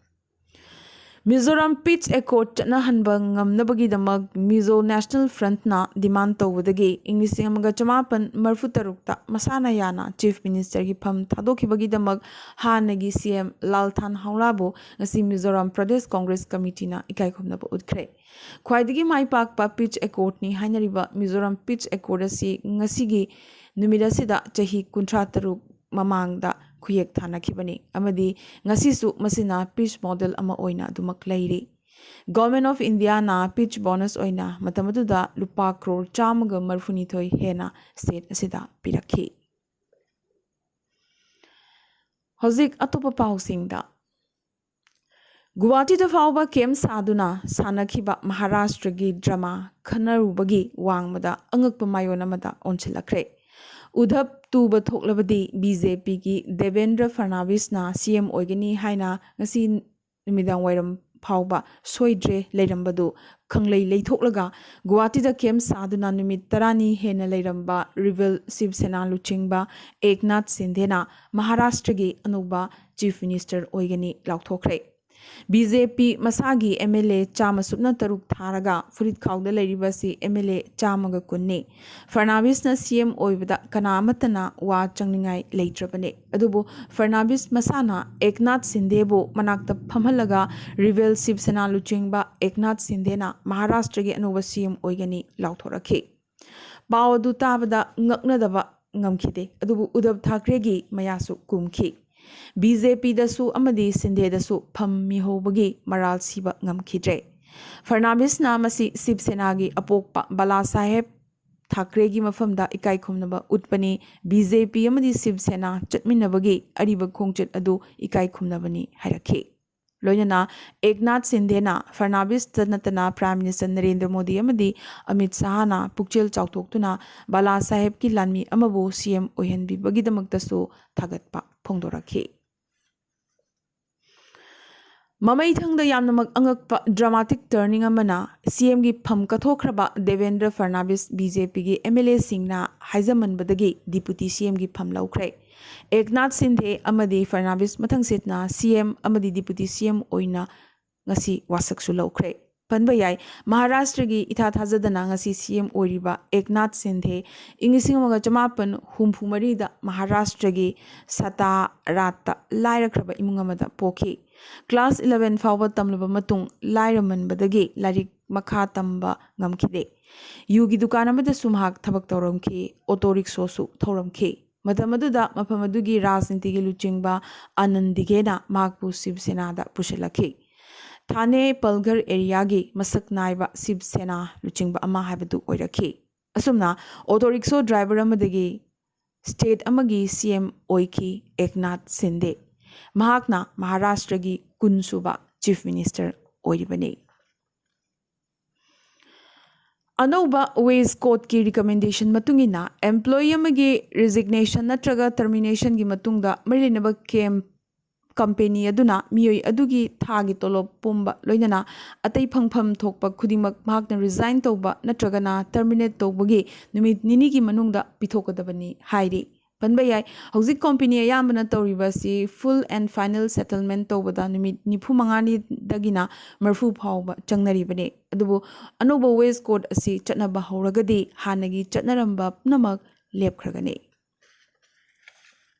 ꯃꯤꯖꯣꯔꯥꯝ ꯄꯤꯁ ꯑꯦꯀꯣꯔꯗ ꯆꯠꯅꯍꯟꯕ ꯉꯝꯅꯕꯒꯤꯗꯃꯛ ꯃꯤꯖꯣ ꯅꯦꯁꯅꯦꯜ ꯐ꯭ꯔꯟꯠꯅ ꯗꯤꯃꯥꯟ ꯇꯧꯕꯗꯒꯤ ꯏꯪ ꯂꯤꯁꯤꯡ ꯑꯃꯒ ꯆꯃꯥꯄꯟ ꯃꯔꯤꯐꯨ ꯇꯔꯨꯛꯇ ꯃꯁꯥꯅ ꯌꯥꯅ ꯆꯤꯐ ꯃꯤꯅꯤꯁꯇꯔꯒꯤ ꯐꯝ ꯊꯥꯗꯣꯛꯈꯤꯕꯒꯤꯗꯃꯛ ꯍꯥꯟꯅꯒꯤ ꯁꯤ ꯑꯦꯝ ꯂꯥꯜꯊꯥꯟ ꯍꯧꯂꯥꯕꯨ ꯉꯁꯤ ꯃꯤꯖꯣꯔꯥꯝ ꯄ꯭ꯔꯗꯦꯁ ꯀꯣꯡꯒ꯭ꯔꯦꯁ ꯀꯃꯤꯇꯤꯅ ꯏꯀꯥꯏ ꯈꯨꯝꯅꯕ ꯎꯠꯈ꯭ꯔꯦ꯫ ꯈ꯭ꯋꯥꯏꯗꯒꯤ ꯃꯥꯏ ꯄꯥꯛꯄ ꯄꯤꯁ ꯑꯦꯀꯣꯔꯗꯅꯤ ꯍꯥꯏꯅꯔꯤꯕ ꯃꯤꯖꯣꯔꯥꯝ ꯄꯤꯁ ꯑꯦꯀꯣꯔꯗ ꯑꯁꯤ ꯉꯁꯤꯒꯤ ꯅꯨꯃꯤꯠ ꯑꯁꯤꯗ ꯆꯍꯤ ꯀꯨꯟꯊ꯭ꯔꯥ ꯇꯔꯨꯛ ꯃꯃꯥꯡꯗ ꯈꯨꯌꯦꯛ ꯊꯥꯅꯈꯤꯕꯅꯤ ꯑꯃꯗꯤ ꯉꯁꯤꯁꯨ ꯃꯁꯤꯅ ꯄꯤꯁ ꯃꯣꯗꯦꯜ ꯑꯃ ꯑꯣꯏꯅ ꯑꯗꯨꯃꯛ ꯂꯩꯔꯤ꯫ ꯒꯣꯔꯃꯦꯟ ꯑꯣꯐ ꯏꯟꯗꯤꯌꯥꯅ ꯄꯤꯁ ꯕꯣꯅꯁ ꯑꯣꯏꯅ ꯃꯇꯝ ꯑꯗꯨꯗ ꯂꯨꯄꯥ ꯀ꯭ꯔꯣꯔ ꯆꯥꯝꯃꯒ ꯃꯔꯤꯐꯨꯅꯤꯊꯣꯏ ꯍꯦꯟꯅ ꯁ꯭ꯇꯦꯠ ꯑꯁꯤꯗ ꯄꯤꯔꯛꯈꯤ꯫ ꯍꯧꯖꯤꯛ ꯑꯇꯣꯞꯄ ꯄꯥꯎꯁꯤꯡꯗ, ꯒꯨꯋꯥꯍꯥꯇꯤꯗ ꯐꯥꯎꯕ ꯀꯦꯝ ꯁꯥꯗꯨꯅ ꯁꯥꯟꯅꯈꯤꯕ ꯃꯍꯥꯔꯥꯁꯇ꯭ꯔꯒꯤ ꯗ꯭ꯔꯃꯥ ꯈꯟꯅꯔꯨꯕꯒꯤ ꯋꯥꯡꯃꯗ ꯑꯉꯛꯄ ꯃꯥꯏꯑꯣꯟ ꯑꯃꯗ ꯑꯣꯟꯁꯤꯜꯂꯛꯈ꯭ꯔꯦ꯫ ꯎꯙꯕ ꯇꯨꯕ ꯊꯣꯛꯂꯕꯗꯤ ꯕꯤ ꯖꯦ ꯄꯤꯒꯤ ꯗꯦꯕꯦꯟꯗ꯭ꯔ ꯐꯔꯅꯥꯕꯤꯁꯅ ꯁꯤ ꯑꯦꯝ ꯑꯣꯏꯒꯅꯤ ꯍꯥꯏꯅ ꯉꯁꯤ ꯅꯨꯃꯤꯗꯥꯡ ꯋꯥꯏꯔꯝ ꯐꯥꯎꯕ ꯁꯣꯏꯗ꯭ꯔꯦ ꯂꯩꯔꯝꯕꯗꯨ ꯈꯪꯂꯩ ꯂꯩꯊꯣꯛꯂꯒ ꯒꯨꯋꯥꯍꯥꯇꯤꯗ ꯀꯦꯝ ꯁꯥꯗꯨꯅ ꯅꯨꯃꯤꯠ ꯇꯔꯥꯅꯤ ꯍꯦꯟꯅ ꯂꯩꯔꯝꯕ ꯔꯤꯕꯦꯜ ꯁꯤꯕ ꯁꯦꯅꯥ ꯂꯨꯆꯤꯡꯕ ꯑꯦꯛꯅꯥꯊ ꯁꯤꯟꯙꯦꯅ ꯃꯍꯥꯔꯥꯁꯇ꯭ꯔꯒꯤ ꯑꯅꯧꯕ ꯆꯤꯐ ꯃꯤꯅꯤꯁꯇꯔ ꯑꯣꯏꯒꯅꯤ ꯂꯥꯎꯊꯣꯛꯈ꯭ꯔꯦ꯫ ꯕꯤ ꯖꯦ ꯄꯤ ꯃꯁꯥꯒꯤ ꯑꯦꯝ ꯑꯦꯜ ꯑꯦ ꯆꯥꯝꯃ ꯁꯨꯞꯅ ꯇꯔꯨꯛ ꯊꯥꯔꯒ ꯐꯨꯔꯤꯠꯈꯥꯎꯗ ꯂꯩꯔꯤꯕ ꯑꯁꯤ ꯑꯦꯝ ꯑꯦꯜ ꯑꯦ ꯆꯥꯝꯃꯒ ꯀꯨꯟꯅꯤ꯫ ꯐꯔꯅꯥꯕꯤꯁꯅ ꯁꯤ ꯑꯦꯝ ꯑꯣꯏꯕꯗ ꯀꯅꯥ ꯑꯃꯠꯇꯅ ꯋꯥ ꯆꯪꯅꯤꯡꯉꯥꯏ ꯂꯩꯇ꯭ꯔꯕꯅꯤ꯫ ꯑꯗꯨꯕꯨ ꯐꯔꯅꯥꯕꯤꯁ ꯃꯁꯥꯅ ꯑꯦꯛꯅꯥꯊ ꯁꯤꯟꯙꯦꯕꯨ ꯃꯅꯥꯛꯇ ꯐꯝꯍꯜꯂꯒ ꯔꯤꯕꯦꯜ ꯁꯤꯕ ꯁꯦꯅꯥ ꯂꯨꯆꯤꯡꯕ ꯑꯦꯛꯅꯥꯊ ꯁꯤꯟꯙꯦꯅ ꯃꯍꯥꯔꯥꯁꯇ꯭ꯔꯒꯤ ꯑꯅꯧꯕ ꯁꯤ ꯑꯦꯝ ꯑꯣꯏꯒꯅꯤ ꯂꯥꯎꯊꯣꯔꯛꯈꯤ꯫ ꯄꯥꯎ ꯑꯗꯨ ꯇꯥꯕꯗ ꯉꯛꯅꯗꯕ ꯉꯝꯈꯤꯗꯦ, ꯑꯗꯨꯕꯨ ꯎꯗꯕ ꯊꯥꯀ꯭ꯔꯦꯒꯤ ꯃꯌꯥꯁꯨ ꯀꯨꯝꯈꯤ꯫ ꯕꯤ ꯖꯦ ꯄꯤꯗꯁꯨ ꯑꯃꯗꯤ ꯁꯤꯟꯙꯦꯗꯁꯨ ꯐꯝ ꯃꯤꯍꯧꯕꯒꯤ ꯃꯔꯥꯜ ꯁꯤꯕ ꯉꯝꯈꯤꯗ꯭ꯔꯦ꯫ ꯐꯔꯅꯥꯕꯤꯁꯅ ꯃꯁꯤ ꯁꯤꯕ ꯁꯦꯅꯥꯒꯤ ꯑꯄꯣꯛꯄ ꯕꯥꯂꯥ ꯁꯥꯍꯦꯕ ꯊꯥꯀ꯭ꯔꯦꯒꯤ ꯃꯐꯝꯗ ꯏꯀꯥꯏ ꯈꯨꯝꯅꯕ ꯎꯠꯄꯅꯤ, ꯕꯤ ꯖꯦ ꯄꯤ ꯑꯃꯗꯤ ꯁꯤꯕ ꯁꯦꯅꯥ ꯆꯠꯃꯤꯟꯅꯕꯒꯤ ꯑꯔꯤꯕ ꯈꯣꯡꯆꯠ ꯑꯗꯨ ꯏꯀꯥꯏ ꯈꯨꯝꯅꯕꯅꯤ ꯍꯥꯏꯔꯛꯈꯤ꯫ ꯂꯣꯏꯅꯅ ꯑꯦꯛꯅꯥꯊ ꯁꯤꯟꯙꯦꯅ ꯐꯔꯅꯥꯕꯤꯁꯇ ꯅꯠꯇꯅ ꯄ꯭ꯔꯥꯏꯝ ꯃꯤꯅꯤꯁꯇꯔ ꯅꯔꯦꯟꯗ꯭ꯔ ꯃꯣꯗꯤ ꯑꯃꯗꯤ ꯑꯃꯤꯠ ꯁꯥꯍꯅ ꯄꯨꯛꯆꯦꯜ ꯆꯥꯎꯊꯣꯛꯇꯨꯅ ꯕꯥꯂꯥ ꯁꯥꯍꯦꯕꯀꯤ ꯂꯥꯟꯃꯤ ꯑꯃꯕꯨ ꯁꯤ ꯑꯦꯝ ꯑꯣꯏꯍꯟꯕꯤꯕꯒꯤꯗꯃꯛꯇꯁꯨ ꯊꯥꯒꯠꯄ ꯐꯣꯡꯗꯣꯔꯛꯈꯤ꯫ ꯃꯃꯩꯊꯪꯗ ꯌꯥꯝꯅꯃꯛ ꯑꯉꯛꯄ ꯗ꯭ꯔꯃꯥꯇꯤꯛ ꯇꯔꯅꯤꯡ ꯑꯃꯅ ꯁꯤ ꯑꯦꯝꯒꯤ ꯐꯝ ꯀꯠꯊꯣꯛꯈ꯭ꯔꯕ ꯗꯦꯕꯦꯟꯗ꯭ꯔ ꯐꯔꯅꯥꯕꯤꯁ ꯕꯤ ꯖꯦ ꯄꯤꯒꯤ ꯑꯦꯝ ꯑꯦꯜ ꯑꯦꯁꯤꯡꯅ ꯍꯥꯏꯖꯃꯟꯕꯗꯒꯤ ꯗꯤꯄꯨꯇꯤ ꯁꯤ ꯑꯦꯝꯒꯤ ꯐꯝ ꯂꯧꯈ꯭ꯔꯦ꯫ ꯑꯦꯛꯅꯥꯊ ꯁꯤꯟꯙꯦ ꯑꯃꯗꯤ ꯐꯔꯅꯥꯕꯤꯁ ꯃꯊꯪꯁꯤꯠꯅ ꯁꯤ ꯑꯦꯝ ꯑꯃꯗꯤ ꯗꯤꯄꯨꯇꯤ ꯁꯤ ꯑꯦꯝ ꯑꯣꯏꯅ ꯉꯁꯤ ꯋꯥꯁꯛꯁꯨ ꯂꯧꯈ꯭ꯔꯦ꯫ ꯄꯟꯕ ꯌꯥꯏ, ꯃꯍꯥꯔꯥꯁꯇ꯭ꯔꯒꯤ ꯏꯊꯥ ꯊꯥꯖꯗꯅ ꯉꯁꯤ ꯁꯤ ꯑꯦꯝ ꯑꯣꯏꯔꯤꯕ ꯑꯦꯛꯅꯥꯊ ꯁꯤꯟꯙꯦ ꯏꯪ ꯂꯤꯁꯤꯡ ꯑꯃꯒ ꯆꯃꯥꯄꯟ ꯍꯨꯝꯐꯨ ꯃꯔꯤꯗ ꯃꯍꯥꯔꯥꯁꯇ꯭ꯔꯒꯤ ꯁꯇꯥꯔꯥꯠꯇ ꯂꯥꯏꯔꯈ꯭ꯔꯕ ꯏꯃꯨꯡ ꯑꯃꯗ ꯄꯣꯛꯈꯤ꯫ ꯀ꯭ꯂꯥꯁ ꯏꯂꯚꯦꯟ ꯐꯥꯎꯕ ꯇꯝꯂꯕ ꯃꯇꯨꯡ ꯂꯥꯏꯔꯃꯟꯕꯗꯒꯤ ꯂꯥꯏꯔꯤꯛ ꯃꯈꯥ ꯇꯝꯕ ꯉꯝꯈꯤꯗꯦ꯫ ꯌꯨꯒꯤ ꯗꯨꯀꯥꯟ ꯑꯃꯗꯁꯨ ꯃꯍꯥꯛ ꯊꯕꯛ ꯇꯧꯔꯝꯈꯤ, ꯑꯣꯇꯣ ꯔꯤꯛꯁꯣꯁꯨ ꯊꯧꯔꯝꯈꯤ꯫ ꯃꯇꯝ ꯑꯗꯨꯗ ꯃꯐꯝ ꯑꯗꯨꯒꯤ ꯔꯥꯖꯅꯤꯇꯤꯒꯤ ꯂꯨꯆꯤꯡꯕ ꯑꯅꯟ ꯗꯤꯒꯦꯅ ꯃꯍꯥꯛꯄꯨ ꯁꯤꯕ ꯁꯦꯅꯥꯗ ꯄꯨꯁꯤꯜꯂꯛꯈꯤ꯫ ꯊꯥꯅꯦ ꯄꯜꯘꯔ ꯑꯦꯔꯤꯌꯥꯒꯤ ꯃꯁꯛ ꯅꯥꯏꯕ ꯁꯤꯕ ꯁꯦꯅꯥ ꯂꯨꯆꯤꯡꯕ ꯑꯃ ꯍꯥꯏꯕꯗꯨ ꯑꯣꯏꯔꯛꯈꯤ꯫ ꯑꯁꯨꯝꯅ ꯑꯣꯇꯣ ꯔꯤꯛꯁꯣ ꯗ꯭ꯔꯥꯏꯚꯔ ꯑꯃꯗꯒꯤ ꯁ꯭ꯇꯦꯠ ꯑꯃꯒꯤ ꯁꯤ ꯑꯦꯝ ꯑꯣꯏꯈꯤ ꯑꯦꯛꯅꯥꯊ ꯁꯤꯟꯗꯦ꯫ ꯃꯍꯥꯛꯅ ꯃꯍꯥꯔꯥꯁꯇ꯭ꯔꯒꯤ ꯀꯨꯟꯁꯨꯕ ꯆꯤꯐ ꯃꯤꯅꯤꯁꯇꯔ ꯑꯣꯏꯔꯤꯕꯅꯤ꯫ ꯑꯅꯧꯕ ꯋꯦꯖ ꯀꯣꯗꯀꯤ ꯔꯤꯀꯃꯦꯟꯗꯦꯁꯟ ꯃꯇꯨꯡ ꯏꯟꯅ, ꯑꯦꯝꯄ꯭ꯂꯣꯌꯤ ꯑꯃꯒꯤ ꯔꯤꯖꯤꯒꯅꯦꯁꯟ ꯅꯠꯇ꯭ꯔꯒ ꯇꯔꯃꯤꯅꯦꯁꯟꯒꯤ ꯃꯇꯨꯡꯗ ꯃꯔꯤ ꯂꯩꯅꯕ ꯀꯦꯝ-, ꯀꯝꯄꯦꯅꯤ ꯑꯗꯨꯅ ꯃꯤꯑꯣꯏ ꯑꯗꯨꯒꯤ ꯊꯥꯒꯤ ꯇꯣꯂꯣꯞ ꯄꯨꯝꯕ, ꯂꯣꯏꯅꯅ ꯑꯇꯩ ꯐꯪꯐꯝ ꯊꯣꯛꯄ ꯈꯨꯗꯤꯡꯃꯛ ꯃꯍꯥꯛꯅ ꯔꯤꯖꯥꯏꯟ ꯇꯧꯕ ꯅꯠꯇ꯭ꯔꯒꯅ ꯇꯔꯃꯤꯅꯦꯠ ꯇꯧꯕꯒꯤ ꯅꯨꯃꯤꯠ ꯅꯤꯅꯤꯒꯤ ꯃꯅꯨꯡꯗ ꯄꯤꯊꯣꯛꯀꯗꯕꯅꯤ ꯍꯥꯏꯔꯤ꯫ ꯄꯟꯕ ꯌꯥꯏ, ꯍꯧꯖꯤꯛ ꯀꯣꯝꯄꯦꯅꯤ ꯑꯌꯥꯝꯕꯅ ꯇꯧꯔꯤꯕ ꯑꯁꯤ full and final settlement ꯇꯧꯕꯗ ꯅꯨꯃꯤꯠ ꯅꯤꯐꯨ ꯃꯉꯥꯅꯤꯗꯒꯤꯅ ꯃꯔꯤꯐꯨ ꯐꯥꯎꯕ ꯆꯪꯅꯔꯤꯕꯅꯤ꯫ ꯑꯗꯨꯕꯨ ꯑꯅꯧꯕ ꯋꯦꯖ ꯀꯣꯗ ꯑꯁꯤ ꯆꯠꯅꯕ ꯍꯧꯔꯒꯗꯤ ꯍꯥꯟꯅꯒꯤ ꯆꯠꯅꯔꯝꯕ ꯄꯨꯝꯅꯃꯛ ꯂꯦꯞꯈ꯭ꯔꯒꯅꯤ꯫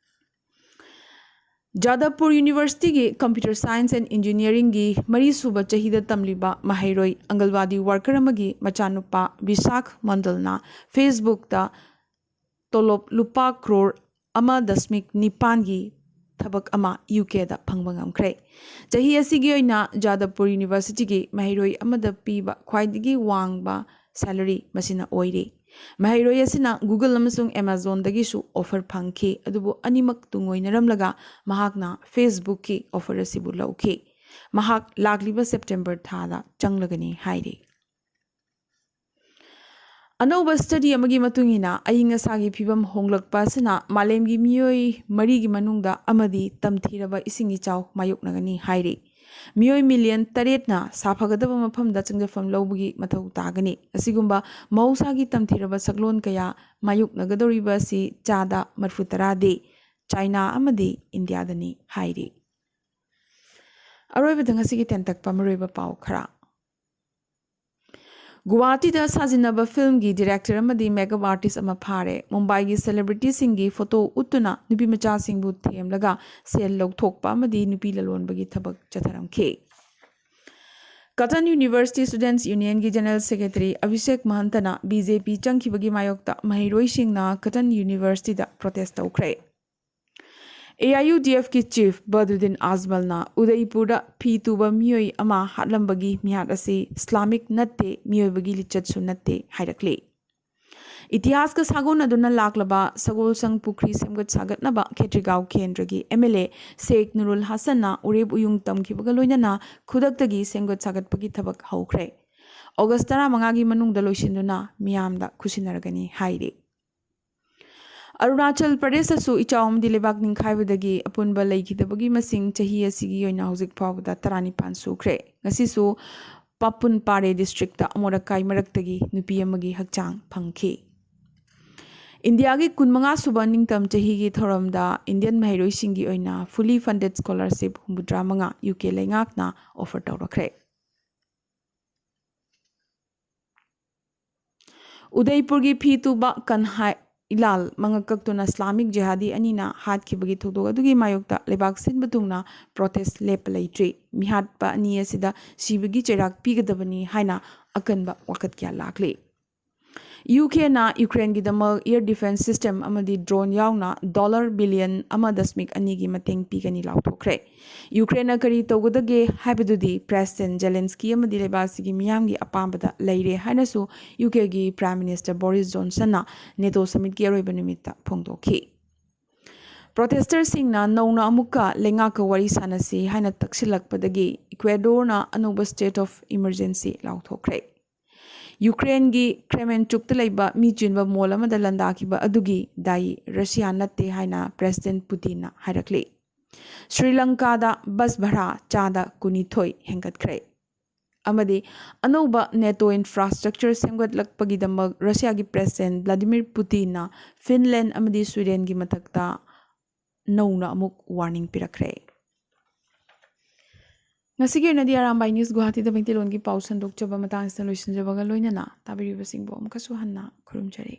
ꯖꯥꯗꯕꯄꯨꯔ ꯌꯨꯅꯤꯚꯔꯁꯤꯇꯤꯒꯤ Computer Science and Engineeringꯒꯤ ꯃꯔꯤꯁꯨꯕ ꯆꯍꯤꯗ ꯇꯝꯂꯤꯕ ꯃꯍꯩꯔꯣꯏ ꯑꯪꯒꯜꯋꯥꯗꯤ ꯋꯥꯔꯀꯔ ꯑꯃꯒꯤ ꯃꯆꯥꯅꯨꯄꯥ ꯕꯤꯁꯥꯈ ꯃꯟꯗꯜꯅ Facebookꯇ ꯇꯣꯂꯣꯞ ꯂꯨꯄꯥ ꯀ꯭ꯔꯣꯔ ꯑꯃ ꯗꯁꯃꯤꯛ ꯅꯤꯄꯥꯟꯒꯤ ꯊꯕꯛ ꯑꯃ ꯌꯨ ꯀꯦꯗ ꯐꯪꯕ ꯉꯝꯈ꯭ꯔꯦ꯫ ꯆꯍꯤ ꯑꯁꯤꯒꯤ ꯑꯣꯏꯅ ꯖꯥꯗꯕꯄꯨꯔ ꯌꯨꯅꯤꯚꯔꯁꯤꯇꯤꯒꯤ ꯃꯍꯩꯔꯣꯏ ꯑꯃꯗ ꯄꯤꯕ ꯈ꯭ꯋꯥꯏꯗꯒꯤ ꯋꯥꯡꯕ salary ꯃꯁꯤꯅ ꯑꯣꯏꯔꯤ꯫ ꯃꯍꯩꯔꯣꯏ ꯑꯁꯤꯅ Google ꯑꯃꯁꯨꯡ Amazonꯗꯒꯤꯁꯨ offer ꯐꯪꯈꯤ, ꯑꯗꯨꯕꯨ ꯑꯅꯤꯃꯛ ꯇꯨꯡꯑꯣꯏꯅꯔꯝꯂꯒ ꯃꯍꯥꯛꯅ Facebookꯀꯤ offer ꯑꯁꯤꯕꯨ ꯂꯧꯈꯤ꯫ ꯃꯍꯥꯛ ꯂꯥꯛꯂꯤꯕ ꯁꯦꯞꯇꯦꯝꯕꯔ ꯊꯥꯗ ꯆꯪꯂꯒꯅꯤ ꯍꯥꯏꯔꯤ꯫ ꯑꯅꯧꯕ study ꯑꯃꯒꯤ ꯃꯇꯨꯡ ꯏꯟꯅ, ꯑꯏꯪ ꯑꯁꯥꯒꯤ ꯐꯤꯕꯝ ꯍꯣꯡꯂꯛꯄ ꯑꯁꯤꯅ ꯃꯥꯂꯦꯝꯒꯤ ꯃꯤꯑꯣꯏ ꯃꯔꯤꯒꯤ ꯃꯅꯨꯡꯗ ꯑꯃꯗꯤ ꯇꯝꯊꯤꯔꯕ ꯏꯁꯤꯡ ꯏꯆꯥꯎ ꯃꯥꯌꯣꯛꯅꯒꯅꯤ ꯍꯥꯏꯔꯤ꯫ ꯃꯤꯑꯣꯏ ꯃꯤꯂꯤꯌꯟ ꯇꯔꯦꯠꯅ ꯁꯥꯐꯒꯗꯕ ꯃꯐꯝꯗ ꯆꯪꯖꯐꯝ ꯂꯧꯕꯒꯤ ꯃꯊꯧ ꯇꯥꯒꯅꯤ꯫ ꯑꯁꯤꯒꯨꯝꯕ ꯃꯍꯧꯁꯥꯒꯤ ꯇꯝꯊꯤꯔꯕ ꯁꯛꯂꯣꯟ ꯀꯌꯥ ꯃꯥꯌꯣꯛꯅꯒꯗꯧꯔꯤꯕ ꯑꯁꯤ ꯆꯥꯗ ꯃꯔꯤꯐꯨ ꯇꯔꯥꯗꯤ ꯆꯥꯏꯅꯥ ꯑꯃꯗꯤ ꯏꯟꯗꯤꯌꯥꯗꯅꯤ ꯍꯥꯏꯔꯤ꯫ ꯑꯔꯣꯏꯕꯗ ꯉꯁꯤꯒꯤ ꯇꯦꯟꯇꯛꯄ ꯃꯔꯨꯑꯣꯏꯕ ꯄꯥꯎ ꯈꯔ꯫ ꯒꯨꯋꯥꯍꯥꯇꯤꯗ ꯁꯥꯖꯤꯟꯅꯕ ꯐꯤꯜꯝꯒꯤ ꯗꯤꯔꯦꯛꯇꯔ ꯑꯃꯗꯤ ꯃꯦꯀꯞ ꯑꯥꯔꯇꯤꯁ ꯑꯃ ꯐꯥꯔꯦ꯫ ꯃꯨꯝꯕꯥꯏꯒꯤ ꯁꯦꯂꯦꯕ꯭ꯔꯤꯇꯤꯁꯤꯡꯒꯤ ꯐꯣꯇꯣ ꯎꯠꯇꯨꯅ ꯅꯨꯄꯤ ꯃꯆꯥꯁꯤꯡꯕꯨ ꯊꯦꯝꯂꯒ ꯁꯦꯜ ꯂꯧꯊꯣꯛꯄ ꯑꯃꯗꯤ ꯅꯨꯄꯤ ꯂꯂꯣꯟꯕꯒꯤ ꯊꯕꯛ ꯆꯠꯊꯔꯝꯈꯤ꯫ Cotton University Students Unionꯒꯤ ꯖꯦꯅꯔꯦꯜ ꯁꯦꯀ꯭ꯔꯦꯇꯔꯤ ꯑꯚꯤꯁꯦꯛ ꯃꯍꯟꯇꯅ ꯕꯤ ꯖꯦ ꯄꯤ ꯆꯪꯈꯤꯕꯒꯤ ꯃꯥꯌꯣꯛꯇ ꯃꯍꯩꯔꯣꯏꯁꯤꯡꯅ ꯀꯇꯟ ꯌꯨꯅꯤꯚꯔꯁꯤꯇꯤꯗ ꯄ꯭ꯔꯣꯇꯦꯁ ꯇꯧꯈ꯭ꯔꯦ꯫ A I U D ꯑꯦꯐꯀꯤ chief ꯕꯗ꯭ꯔꯨꯗꯤꯟ ꯑꯖꯃꯜꯅ ꯎꯗꯩꯄꯨꯔꯗ ꯐꯤ ꯇꯨꯕ ꯃꯤꯑꯣꯏ ꯑꯃ ꯍꯥꯠꯂꯝꯕꯒꯤ ꯃꯤꯍꯥꯠ ꯑꯁꯤ ꯏꯁꯂꯥꯃꯤꯛ ꯅꯠꯇꯦ, ꯃꯤꯑꯣꯏꯕꯒꯤ ꯂꯤꯆꯠꯁꯨ ꯅꯠꯇꯦ ꯍꯥꯏꯔꯛꯂꯤ꯫ ꯏꯇꯤꯍꯥꯁꯀ ꯁꯥꯒꯣꯟꯅꯗꯨꯅ ꯂꯥꯛꯂꯕ ꯁꯒꯣꯜꯁꯪ ꯄꯨꯈ꯭ꯔꯤ ꯁꯦꯝꯒꯠ ꯁꯥꯒꯠꯅꯕ ꯈꯦꯇ꯭ꯔꯤꯒꯥꯎ ꯀꯦꯟꯗ꯭ꯔꯒꯤ ꯑꯦꯝ ꯑꯦꯜ ꯑꯦ ꯁꯦꯈ ꯅꯨꯔꯨꯜ ꯍꯁꯟꯅ ꯎꯔꯦꯞ ꯎꯌꯨꯡ ꯇꯝꯈꯤꯕꯒ ꯂꯣꯏꯅꯅ ꯈꯨꯗꯛꯇꯒꯤ ꯁꯦꯝꯒꯠ ꯁꯥꯒꯠꯄꯒꯤ ꯊꯕꯛ ꯍꯧꯈ꯭ꯔꯦ꯫ ꯑꯣꯒꯁ ꯇꯔꯥꯃꯉꯥꯒꯤ ꯃꯅꯨꯡꯗ ꯂꯣꯏꯁꯤꯟꯗꯨꯅ ꯃꯤꯌꯥꯝꯗ ꯈꯨꯠꯁꯤꯟꯅꯔꯒꯅꯤ ꯍꯥꯏꯔꯤ꯫ ꯑꯔꯨꯅꯥꯆꯜ ꯄ꯭ꯔꯗꯦꯁꯇꯁꯨ ꯏꯆꯥꯎ ꯑꯃꯗꯤ ꯂꯩꯕꯥꯛ ꯅꯤꯡꯈꯥꯏꯕꯗꯒꯤ ꯑꯄꯨꯟꯕ ꯂꯩꯈꯤꯗꯕꯒꯤ ꯃꯁꯤꯡ ꯆꯍꯤ ꯑꯁꯤꯒꯤ ꯑꯣꯏꯅ ꯍꯧꯖꯤꯛ ꯐꯥꯎꯕꯗ ꯇꯔꯥꯅꯤꯄꯥꯟ ꯁꯨꯈ꯭ꯔꯦ꯫ ꯉꯁꯤꯁꯨ ꯄꯥꯄꯨꯟ ꯄꯥꯔꯦ ꯗꯤꯁꯇ꯭ꯔꯤꯛꯇ ꯑꯃꯣꯠ ꯑꯀꯥꯏ ꯃꯔꯛꯇꯒꯤ ꯅꯨꯄꯤ ꯑꯃꯒꯤ ꯍꯛꯆꯥꯡ ꯐꯪꯈꯤ꯫ ꯏꯟꯗꯤꯌꯥꯒꯤ ꯀꯨꯟꯃꯉꯥ ꯁꯨꯕ ꯅꯤꯡꯇꯝ ꯆꯍꯤꯒꯤ ꯊꯧꯔꯝꯗ ꯏꯟꯗꯤꯌꯟ ꯃꯍꯩꯔꯣꯏꯁꯤꯡꯒꯤ ꯑꯣꯏꯅ fully funded scholarship ꯍꯨꯝꯐꯨꯇꯔꯥ ꯃꯉꯥ ꯌꯨ ꯀꯦ ꯂꯩꯉꯥꯛꯅ ꯑꯣꯐꯔ ꯇꯧꯔꯛꯈ꯭ꯔꯦ꯫ ꯎꯗꯩꯄꯨꯔꯒꯤ ꯐꯤ ꯇꯨꯕ ꯀꯟꯍꯥꯏ ꯏꯂꯥꯜ ꯃꯉꯛ ꯀꯛꯇꯨꯅ ꯏꯁꯂꯥꯃꯤꯛ ꯖꯤꯍꯥꯗꯤ ꯑꯅꯤꯅ ꯍꯥꯠꯈꯤꯕꯒꯤ ꯊꯧꯗꯣꯛ ꯑꯗꯨꯒꯤ ꯃꯥꯌꯣꯛꯇ ꯂꯩꯕꯥꯛ ꯁꯤꯟꯕ ꯊꯨꯡꯅ ꯄ꯭ꯔꯣꯇꯦꯁ ꯂꯦꯞꯄ ꯂꯩꯇ꯭ꯔꯤ꯫ ꯃꯤꯍꯥꯠꯄ ꯑꯅꯤ ꯑꯁꯤꯗ ꯁꯤꯕꯒꯤ ꯆꯩꯔꯥꯛ ꯄꯤꯒꯗꯕꯅꯤ ꯍꯥꯏꯅ ꯑꯀꯟꯕ ꯋꯥꯀꯠ ꯀꯌꯥ ꯂꯥꯛꯂꯤ꯫ ꯌꯨ ꯀꯦꯅ ꯌꯨꯀ꯭ꯔꯦꯟꯒꯤꯗꯃꯛ air defence system ꯑꯃꯗꯤ drone ꯌꯥꯎꯅ ꯗꯣꯂꯔ ꯕꯤꯂꯤꯌꯟ ꯑꯃ ꯗꯁꯃꯤꯛ ꯑꯅꯤꯒꯤ ꯃꯇꯦꯡ ꯄꯤꯒꯅꯤ ꯂꯥꯎꯊꯣꯛꯈ꯭ꯔꯦ꯫ ꯌꯨꯀ꯭ꯔꯦꯟꯅ ꯀꯔꯤ ꯇꯧꯒꯗꯒꯦ ꯍꯥꯏꯕꯗꯨꯗꯤ ꯄ꯭ꯔꯦꯁꯤꯗꯦꯟ ꯖꯦꯂꯦꯟꯁꯀꯤ ꯑꯃꯗꯤ ꯂꯩꯕꯥꯛ ꯑꯁꯤꯒꯤ ꯃꯤꯌꯥꯝꯒꯤ ꯑꯄꯥꯝꯕꯗ ꯂꯩꯔꯦ ꯍꯥꯏꯅꯁꯨ ꯌꯨ ꯀꯦꯒꯤ ꯄ꯭ꯔꯥꯏꯝ ꯃꯤꯅꯤꯁꯇꯔ ꯕꯣꯔꯤꯁ ꯖꯣꯟꯁꯟꯅ ꯅꯦꯇꯣ ꯁꯃꯤꯠꯀꯤ ꯑꯔꯣꯏꯕ ꯅꯨꯃꯤꯠꯇ ꯐꯣꯡꯗꯣꯛꯈꯤ꯫ ꯄ꯭ꯔꯣꯇꯦꯁꯇꯔꯁꯤꯡꯅ ꯅꯧꯅ ꯑꯃꯨꯛꯀ ꯂꯩꯉꯥꯛꯀ ꯋꯥꯔꯤ ꯁꯥꯟꯅꯁꯤ ꯍꯥꯏꯅ ꯇꯛꯁꯤꯜꯂꯛꯄꯗꯒꯤ ꯏꯀ꯭ꯋꯦꯗꯣꯔꯅ ꯑꯅꯧꯕ state of emergency ꯂꯥꯎꯊꯣꯛꯈ꯭ꯔꯦ꯫ ꯌꯨꯀ꯭ꯔꯦꯟꯒꯤ ꯀ꯭ꯔꯦꯃꯦꯟꯆꯨꯛꯇ ꯂꯩꯕ ꯃꯤ ꯆꯤꯟꯕ ꯃꯣꯜ ꯑꯃꯗ ꯂꯥꯟꯗꯥꯈꯤꯕ ꯑꯗꯨꯒꯤ ꯗꯥꯏ ꯔꯁꯤꯌꯥ ꯅꯠꯇꯦ ꯍꯥꯏꯅ ꯄ꯭ꯔꯦꯁꯤꯗꯦꯟ ꯄꯨꯇꯤꯟꯅ ꯍꯥꯏꯔꯛꯂꯤ꯫ ꯁ꯭ꯔꯤ ꯂꯪꯀꯥꯗ ꯕꯁ ꯚꯔꯥ ꯆꯥꯗ ꯀꯨꯟꯅꯤꯊꯣꯏ ꯍꯦꯟꯒꯠꯈ꯭ꯔꯦ꯫ ꯑꯃꯗꯤ ꯑꯅꯧꯕ ꯅꯦꯇꯣ ꯏꯟꯐ꯭ꯔꯥꯁ꯭ꯇ꯭ꯔꯛꯆꯔ ꯁꯦꯝꯒꯠꯂꯛꯄꯒꯤꯗꯃꯛ ꯔꯁꯤꯌꯥꯒꯤ ꯄ꯭ꯔꯦꯁꯤꯗꯦꯟ ꯚ꯭ꯂꯥꯗꯤꯃꯤꯔ ꯄꯨꯇꯤꯟꯅ ꯐꯤꯟꯂꯦꯟ ꯑꯃꯗꯤ ꯁ꯭ꯋꯤꯗꯦꯟꯒꯤ ꯃꯊꯛꯇ ꯅꯧꯅ ꯑꯃꯨꯛ ꯋꯥꯔꯅꯤꯡ ꯄꯤꯔꯛꯈ꯭ꯔꯦ꯫ ꯉꯁꯤꯒꯤ ꯑꯣꯏꯅꯗꯤ ꯑꯔꯥꯝꯕꯥꯏ ꯅ꯭ꯌꯨꯁ ꯒꯨꯋꯥꯍꯥꯇꯤꯗ ꯃꯩꯇꯩꯂꯣꯟꯒꯤ ꯄꯥꯎ ꯁꯟꯗꯣꯛꯆꯕ ꯃꯇꯥꯡꯁꯤꯗ ꯂꯣꯏꯁꯤꯟꯖꯕꯒ ꯂꯣꯏꯅꯅ ꯇꯥꯕꯤꯔꯤꯕꯁꯤꯡꯕꯨ ꯑꯃꯨꯛꯀꯁꯨ ꯍꯟꯅ ꯈꯨꯔꯨꯝꯖꯔꯤ꯫